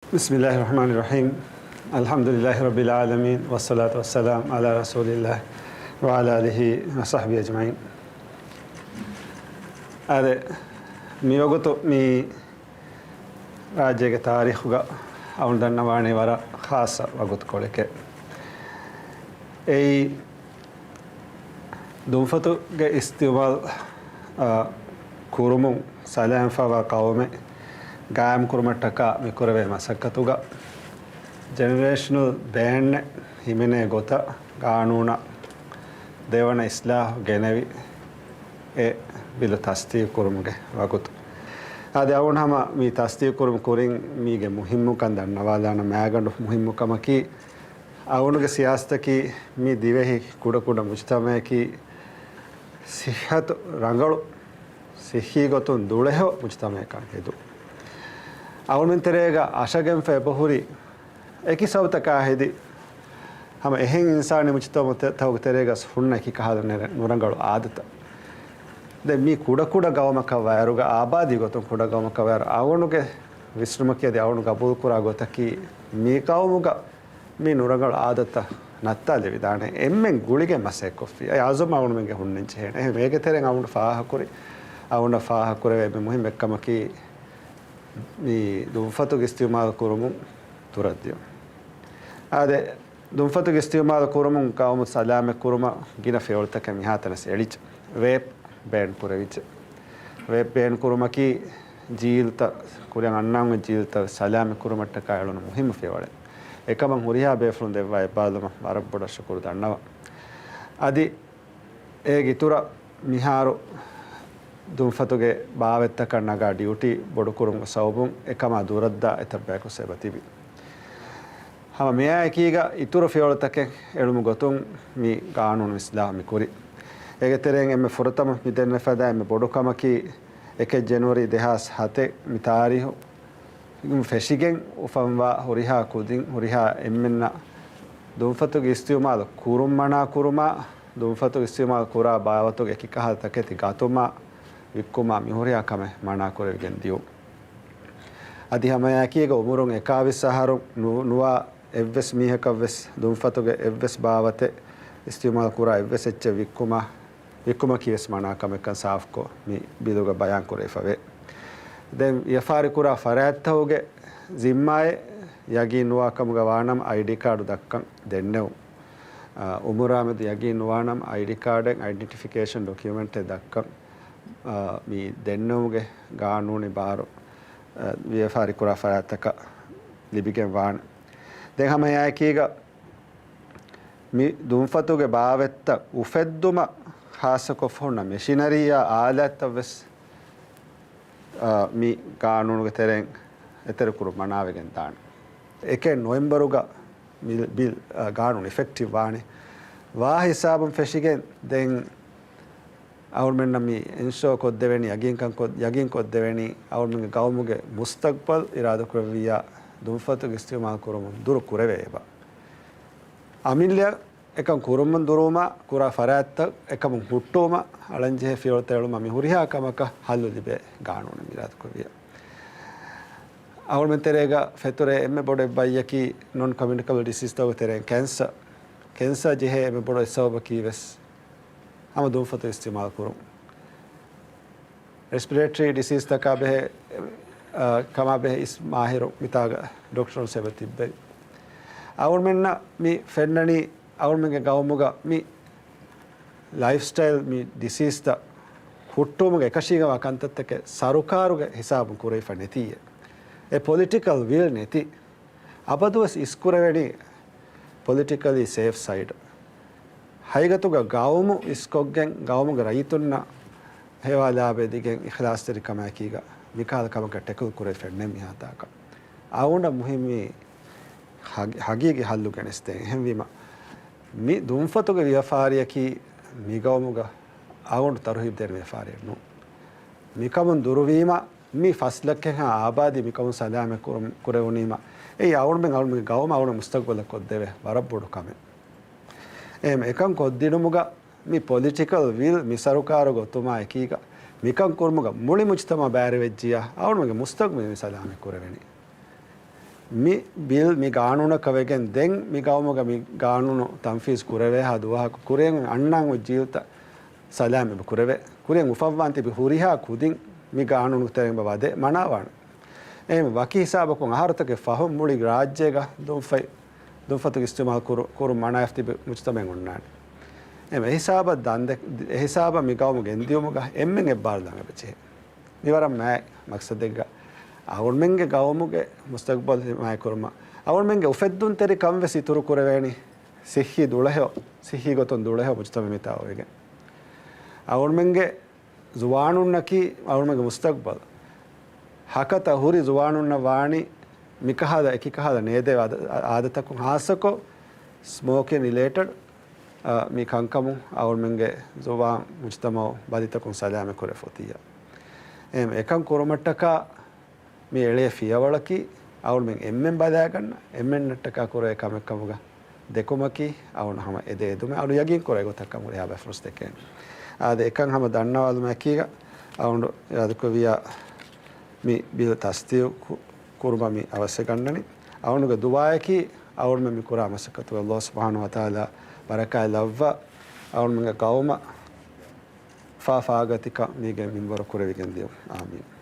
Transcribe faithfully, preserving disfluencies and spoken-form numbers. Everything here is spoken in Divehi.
بسم الله الرحمن الرحيم. الحمد لله رب العالمين، والصلاة والسلام على رسول الله وعلى آله وصحبه أجمعين. އާދެ، މިވަގުތު މި ރާއްޖޭގެ ތާރީޚުގަ އަޅުން ދަންނަވާނީ ވަރަށް ޚާއްޞަ ވަގުތުކޮޅެކޭ. އެއީ ދުންފަތުގެ އިސްތިޢުމާލު، އާ، ކުރުމުން ސަލާމަތްވާ ޤައުމެއް ގާއިމްކުރުމަށްޓަކާ މިކުރެވޭ މަސައްކަތުގަ ޖެނެރޭޝަނަލް ބޭންއެއް ހިމެނޭ ގޮތަށް ގާނޫނަށް ދެވަނަ އިސްލާހު ގެނެވި، އެ ބިލު ތަސްދީޤުކުރުމުގެ ވަގުތު. އާދެ، އަޅުން ހަމަ މި ތަސްދީޤުކުރުމު ކުރިން މީގެ މުހިއްމުކަން ދަންނަވާލާނަން. މައިގަނޑު މުހިއްމުކަމަކީ، އަޅުންގެ ސިޔާސަތަކީ މި ދިވެހި ކުޑަކުޑަ މުޖްތަމަޢަކީ ސިއްހަތު ރަނގަޅު، ސިއްހީ ގޮތުން ދުޅަހެޔޮ މުޖްތަމަޢަކަށް ހެދުން. އަޅުން ތެރޭގަ އަށަގެންފަ އެބަހުރި އެކި ސަބަބުތަކާ ހެދި، ހަމަ އެހެން އިންސާނީ މުޖްތަމަޢުތަކުގެ ތެރޭގަ ހުންނަ އެކި ކަހަލަ ނުރަނގަޅު އާދަތައް. ދެން މި ކުޑަކުޑަ ގައުމަކަށް ވައިރުގަ، އާބާދީ ގޮތުން ކުޑަ ގައުމަކަށް ވައިރު، އަޅުގަނޑުގެ ވިސްނުމަކީ އަދި އަޅުގަނޑު ގަބޫލުކުރާ ގޮތަކީ، މި ގައުމުގަ މި ނުރަނގަޅު އާދަތައް ނައްތާލެވިދާނެ އެންމެން ގުޅިގެން މަސައްކަތްކޮށްފި. އެ އަޒުމް އަޅުގަނޑުމެންގެ ހުންނަން ޖެހޭނެ. އެހެން އޭގެ ތެރެއިން އަޅުގަނޑު ފާހަގަކުރި، އަޅުގަނޑަށް ފާހަގަކުރެވޭ އެންމެ މުހިއްމު އެއްކަމަކީ، މި ދުންފަތުގެ އިސްތިޢުމާލު ކުރުމުން ދުރަށްދިޔުން. އާދެ، ދުންފަތުގެ އިސްތިޢުމާލު ކުރުމުން ގައުމު ސަލާމަތް ކުރުމަށް ގިނަ ފިޔަވަޅުތަކެއް މިހާތަނަސް އެޅިއްޖެ. ވޭޕް ބޭން ކުރެވިއްޖެ. ވޭޕް ބޭން ކުރުމަކީ ޖީލްތައް، ކުރިއަށް އަންނަވަން ޖީލްތައް ސަލާމަތް ކުރުމަށްޓަކާ އެޅުނު މުހިއްމު ފިޔަވަޅެއް. އެކަމަށް ހުރިހާ ބޭފުޅުން ދެއްވާ އެއްބާރުލުމަށް ވަރަށް ބޮޑަށް ޝުކުރު ދަންނަވަން. އަދި އޭގެ އިތުރަށް މިހާރު ދުންފަތުގެ ބާވަތްތަކަށް ނަގާ ޑިއުޓީ ބޮޑުކުރުމުގެ ސަބަބުން އެކަމާ ދުރަށްދާ އެތައް ބަޔަކު އެބަ ތިބި. ހަމަ މިއާ އެކީގަ އިތުރު ފިޔަވަޅުތަކެއް އެޅުމުގެ ގޮތުން މި ގާނޫނު އިސްލާހު މި ކުރި. އޭގެ ތެރެއިން އެންމެ ފުރަތަމަ މި ދެންނެފަދަ އެންމެ ބޮޑު ކަމަކީ، އެކެއް ޖެނުއަރީ ދެހާސް ހަތެއް މި ތާރީހު ފެށިގެން އުފަންވާ ހުރިހާ ކުދިން ހުރިހާ އެންމެންނަށް ދުންފަތުގެ އިސްތިޢުމާލު ކުރުން މަނާ ކުރުމާ، ދުންފަތުގެ އިސްތިޢުމާލު ކުރާ ބާވަތުގެ އެކި ކަހަލަ ތަކެތި ގަތުމާ، ވިއްކުމާ މި ހުރިހާ ކަމެއް މަނާ ކުރެވިގެން ދިޔުން. އަދި ހަމައެކީގަ އުމުރުން އެކާވީސް އަހަރު ނު-، ނުވާ އެއްވެސް މީހަކަށްވެސް ދުންފަތުގެ އެއްވެސް ބާވަތެއް އިސްތިޢުމާލު ކުރާ އެއްވެސް އެއްޗެއް ވިއްކުމާ، ވިއްކުމަކީވެސް މަނާ ކަމެއްކަން ސާފުކޮށް މި ބިލުގަ ބަޔާން ކުރެވިފަވޭ. ދެން ވިޔަފާރި ކުރާ ފަރާތްތަކުގެ ޒިންމާއެއް ޔަގީން ނުވާ ކަމުގަ ވާނަމަ އައިޑީ ކާޑު ދައްކަން ދެންނެވުން. އާ، އުމުރާމެދު ޔަގީން ނުވާނަމަ އައިޑީ ކާޑެއް، އައިޑެންޓިފިކޭޝަން ޑޮކިއުމެންޓެއް ދައްކަން، އާ، މި ދެންނެވުމުގެ ގާނޫނީ ބާރު، އާ، ވިޔަފާރި ކުރާ ފަރާތްތަކަށް ލިބިގެން ވާނެ. ދެން ހަމަ އެއާއެކީގަ މި ދުންފަތުގެ ބާވަތްތައް އުފެއްދުމަށް ޚާއްޞަކޮށް ހުންނަ މެޝިނަރީއާ އާލާތްތައްވެސް، އާ، މި ގާނޫނުގެ ތެރެއިން އެތެރެކުރުން މަނާވެގެން ދާނެ. އެކެއް ނޮވެމްބަރުގަ މި ބިލް، އާ، ގާނޫނު އިފެކްޓިވް ވާނެ. ވާ ހިސާބުން ފެށިގެން ދެން އަހުރުމެންނަށް މި އިންޝޯ ކޮށްދެވެނީ، ޔަގީންކަން ކޮށް، ޔަގީން ކޮށްދެވެނީ، އަހުރުމެންގެ ގައުމުގެ މުސްތަގްބަލް އިރާދަކުރެއްވިއްޔާ، ދުންފަތުގެ އިސްތިޢުމާލު ކުރުމުން ދުރު ކުރެވޭ އެބަ. އަމިއްލަ އެކަން ކުރުމުން ދުރުވުމަށް ކުރާ ފަރާތްތައް އެކަމުން ހުއްޓުވުމަށް އަޅަންޖެހޭ ފިޔަވަޅުތައް އެޅުމަށް މި ހުރިހާ ކަމަކަށް ހައްލު ލިބޭ ގާނޫނެއް އިރާދަކުރެއްވިއްޔާ. އަހުރުމެން ތެރޭގަ ފެތުރޭ އެންމެ ބޮޑު އެއްބައްޔަކީ ނޮން ކޮމިއުނިކަބަލް ޑިސީސްތަކުގެ ތެރެއިން ކެންސަރ. ކެންސަރ ޖެހޭ އެންމެ ބޮޑު އެއް ސަބަބަކީ ވެސް ހަމަ ދުންފަތު އިސްތިޢުމާލު ކުރުން. ރެސްޕިރޭޓަރީ ޑިސީސްތަކާ ބެހޭ، އާ، ކަމާ ބެހޭ އިސް މާހިރު މިތާގަ ޑޮކްޓަރުން އެބަ ތިއްބެވި. އަހުރުމެންނަށް މި ފެންނަނީ އަހުރުމެންގެ ގައުމުގަ މި ލައިފްސްޓައިލް މި ޑިސީސްތައް ހުއްޓުވުމުގެ އެކަށީގަވާ ކަންތައްތަކެއް ސަރުކާރުގެ ހިސާބުން ކުރެވިފަ ނެތީއޭ. އެ ޕޮލިޓިކަލް ވިލް ނެތި. އަބަދުވެސް އިސްކުރެވެނީ ޕޮލިޓިކަލީ ސޭފް ސައިޑް. ހަގީގަތުގަ ގައުމު އިސްކޮށްގެން، ގައުމުގެ ރައްޔިތުންނަށް ހޭވާ ލާބައެދިގެން އިޚްލާޞްތެރިކަމާއެކީގަ މިކަހަލަ ކަމަކަށް ޓެކްލް ކުރެވިފައެއް ނެތް މިހާތާކަށް. އަޅުގަނޑަށް މުހިންމީ ހަގީ-، ހަގީގީ ހައްލު ގެނެސްދޭން. އެހެންވީމަ، މި ދުންފަތުގެ ވިޔަފާރިއަކީ މި ގައުމުގަ އަޅުގަނޑު ތަރުހީބު ދޭނެ ވިޔަފާރިއެއް ނޫން. މިކަމުން ދުރުވީމަ، މި ފަސް ލައްކައެއްހާ އާބާދީ މިކަމުން ސަލާމަތް ކުރުން، ކުރެވުނީމަ، އެއީ އަޅުގަނޑުމެން އަޅުގަނޑުމެންގެ ގައުމަށް އަޅުގަނޑު މުސްތަގްބަލަށް ކޮށްދެވޭ ވަރަށް ބޮޑު ކަމެއް. އެހެން އެކަން ކޮށްދިނުމުގަ މި ޕޮލިޓިކަލް ވިލް މި ސަރުކާރުގެ އޮތުމާ އެކީގަ މިކަން ކުރުމުގަ މުޅި މުޖްތަމަޢު ބައިވެރިވެއްޖިއްޔާ އަޅުގަނޑުމެންގެ މުސްތަގްބަލް މި ސަލާމަތް ކުރެވެނީ. މި ބިލް މި ގާނޫނަކަށް ވެގެން ދެން މި ގައުމުގަ މި ގާނޫނު ތަންފީޒް ކުރެވޭހާ ދުވަހަކު ކުރިއަށް އަންނަން އޮތް ޖީލްތައް ސަލާމަތް ކުރެވޭ. ކުރިއަށް އުފައްވާން ތިބި ހުރިހާ ކުދިން މި ގާނޫނު ތެރެއިން ވަދެ މަނާވާނެ. އެހެން ވަކި ހިސާބަކުން އަހަރުތަކެއް ފަހުން މުޅި ރާއްޖޭގަ ދުންފަތް، ދުންފަތުގެ އިސްތިއުމާލު ކުރު، ކުރުން މަނާވެފަ ތިބި މުޖްތަމައެއް އޮންނާނެ. އެހެން އެހިސާބަށް ދަންދެ، އެހިސާބަށް މި ގައުމު ގެންދިޔުމުގަ އެންމެން އެއްބާރުލަން އެބަޖެހޭ. މި ވަރަށް މާތް މަޤްޞަދެއްގަ އަޅުމެންގެ ގައުމުގެ މުސްތަޤްބަލް ހިމާޔަތްކުރުމަށް އަޅުމެންގެ އުފެއްދުންތެރިކަން ވެސް އިތުރު ކުރެވޭނީ ސިއްހީ ދުޅަހެޔޮ، ސިއްހީ ގޮތުން ދުޅަހެޔޮ މުޖްތަމަޢެއް މިތާ އޮވެގެން. އަޅުމެންގެ ޒުވާނުންނަކީ އަޅުމެންގެ މުސްތަޤްބަލް. ހަކަތަ ހުރި ޒުވާނުންނަށް ވާނީ މިކަހަލަ އެކިކަހަލަ ނޭދޭ އާދަ، އާދަތަކުން ހާއްސަކޮށް ސްމޯކިން ރިލޭޓެޑް، އަ، މި ކަންކަމުން އަޅުމެންގެ ޒުވާން މުޖްތަމަޢު ބަލިތަކުން ސަލާމަތް ކުރެފަ އޮތިއްޔާ. އެހެން އެކަން ކުރުމަށްޓަކާ މި އެޅޭ ފިޔަވަޅަކީ އަޅުމެން އެންމެން ބަލާގަންނަ، އެންމެންނަށްޓަކާ ކުރެވޭ ކަމެއް ކަމުގަ ދެކުމަކީ އަޅުން ހަމަ އެދޭ އެދުމެއް. އަޅު ޔަގީން ކުރޭ ގޮތަށް ކަމުގަ ހިސާބަށް ފުރުސަތެކޭ. އާދެ، އެކަން ހަމަ ދަންނަވާލުމަކީގަ އަޅުން އިރާދަކުރެއްވިއްޔާ މި ބިލް ތަސްދީޤު ކު، ކުރުމަށް މި އަވަސްވެގަންނަނީ. އަޅުންގެ ދުޢާއަކީ އަޅުމެން މި ކުރާ މަސައްކަތުގަ ﷲ ސުބްޙާނަހޫ ވަތަޢާލާ ބަރަކާތް ލައްވާ އަޅުމެންގެ ޤައުމަށް ފާފާގަތިކަން މީގެ މިންވަރު ކުރެވިގެން ދިޔުން. އާމީން.